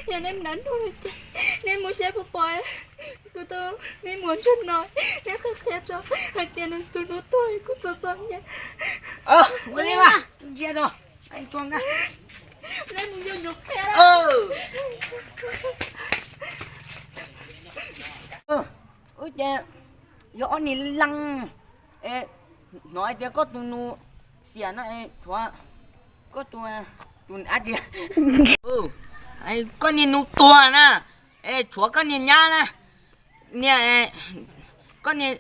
Yog neb mus nram nroog no ces neb mus saib puas pom kuv tus me muam ntsuag no, neb qhia qhia tso hais tias nws tus hnub tuag kuj txom txom nyem. Ua li mas ntsia rau, neb mus yog nws qhia. Wb ces yog ob niag leej, es hnov hais tias koj tus nus xiam no es tshuav koj tus, tus, koj niag nus tuag na, es tshuav koj niag nyab na, niag, koj niag,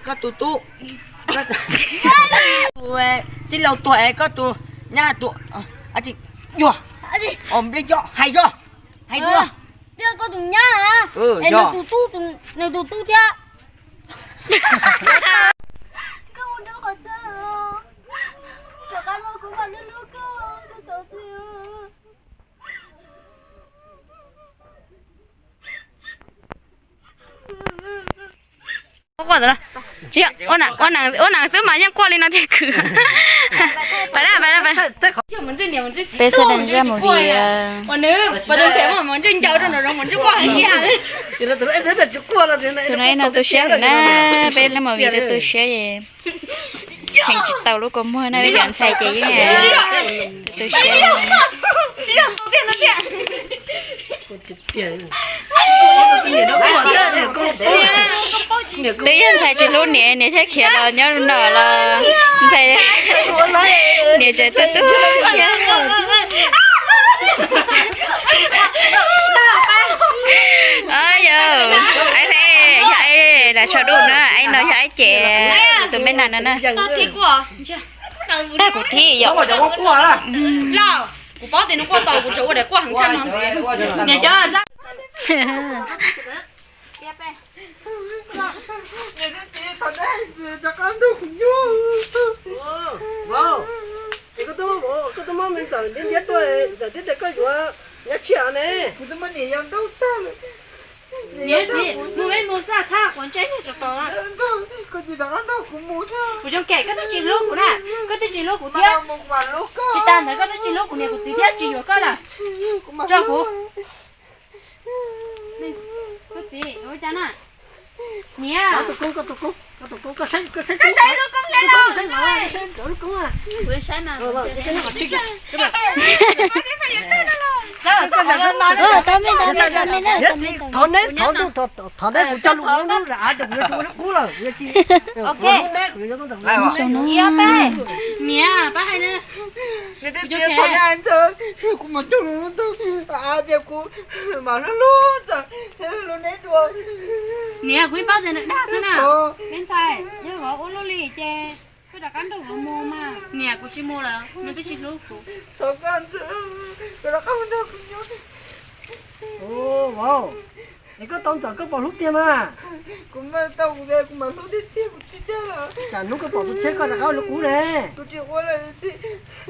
koj tus tub, tus tij laug tuag es koj tus nyab tus, yuag, nplej cov hais zog, hais dua. Twb yog koj tus nyab, es nws tus tub, nws tus tub thiab. Koj mus rau qhov twg? Rov qab los kuv mam hlub hlub koj, koj tau xwb. Ua neeg xwb mas yeej quaj li no thiab kwv. Peb sawv daws zaj movie, tus no ib no tu siab na, peb lub movie tu tu siab, cheem tsis tau lub kua muag na, peb cov ntxhais ces yeej tu siab. Twb yog ntxhais tsis hlub niam, niam thiaj khiav los nyob no los ntxhais, niam tseem tu tu siab. Yog, yog, aib sau duj na, aib no yog aib ces tus me nas no na. Tag kuv thib yom. Kuv paub tias nws quaj tau, kuv tseem ua daim quaj heev tshaj no ntxiv. Koj twb muab me ntxawm ntiab ntiab tuaj, ntxawm thiab tias koj yuav nyob tshiab ne. Kuv twb muab niam yau nrauj tag lawm. Niam txiv, mus peb mus txaj thab quav ntsej tso tau. Koj tsis rov qab nrog kuv mus thiab. Kuv zoo kem koj twb tsis hlub kuv na, koj twb tsis hlub kuv thiab. Tsis tas ntawd koj twb tsis hlub kuv niam kuv txiv thiab tsis yuav koj lawm. Tso kuv. Koj txiv ua cas na? Niam. Koj tus koob, koj tus koob, koj tus koob, koj saib, koj saib, koj saib lub koob, koj saib lub koob. Thov neb, thov neb, thov neb kuv coj lus ua lub av rau kuv yuav tsum ua lub qub lawm, kuv yuav tsis, kuv lub neb kuv yuav yuav tub ntawm kuv. Niam, pab hais na. Nws twb txiav thov neb ntxawg, kuv mam coj lus ua lub ntawd, av tias kuv mam hlub hlub ntxawg, hlub neb dua. Niam, kuv ib paub tias nws dag xwb na. Me ntxhais, yog vauv ua luaj li ces koj rov qab nrog vauv mus mas. Niam, kuv tsis mus lawm, nws twb tsis hlub kuv. Thov koj ntxawg, koj rov qab mus nrog kuv nyob. Vauv, es koj tau ntxawm koj puas hlub tiag mas? Kuv mam tau kuv, kuv mam hlub tiag tiag, kuv tsis dag lawm. Tsam hnub koj pom tus tsheb koj rov qab ua li qub ne. Kuv tsis ua lawm,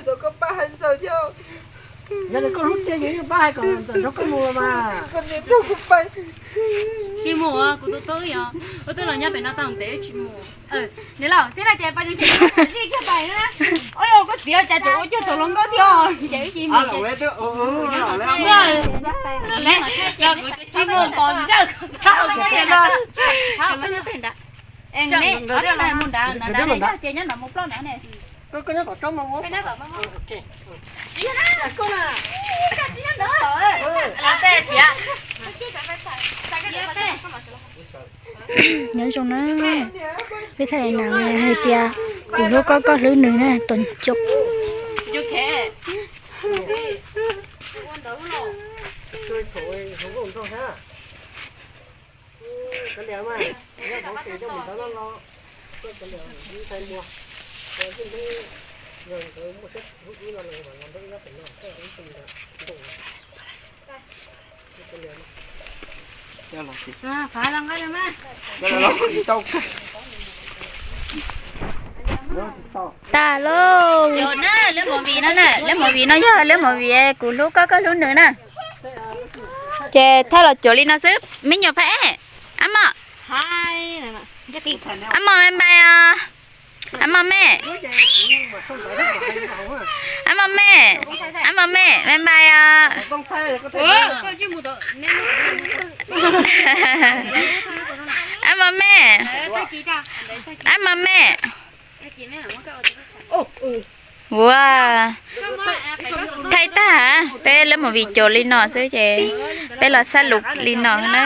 thov koj pab hais ntxawg thiab. Yog li koj hlub tiag ces yeej pab hais kom ntxawm nrog koj mus los mas. Koj niam nrog kuv pais. Tsis mus, kuv tus tub yog, wb twb los nyob pem no tau ntev tsis mus. Niam laus, thiab no ces pais zoo ces zij kiag pais na. Ua li koj txiv cas tseem ua cuag tus hluas nkauj thiab, ces wb cia li mus. Kuv tsis mus pos ntxawg. Mus nrad na, ces nyob nrad mus plaub nrad ne. Nyob zoo na, peb thaij na hais tias kuv hlub koj, koj hlub nws na, tuam coob. Tas lauj. Lub movie no na, lub movie no yog lub movie kuv hlub koj, koj hlub nws na. Ces thaij los cuag li no xwb, me nyuam pab. Ab mos, ab mos me npai os. Ab mos me, ab mos me, ab mos me. Bye bye os. Ab mos me, ab mos me, ua, thaij tag peb lub movie cav li no xwb ces peb los xab lus li no na.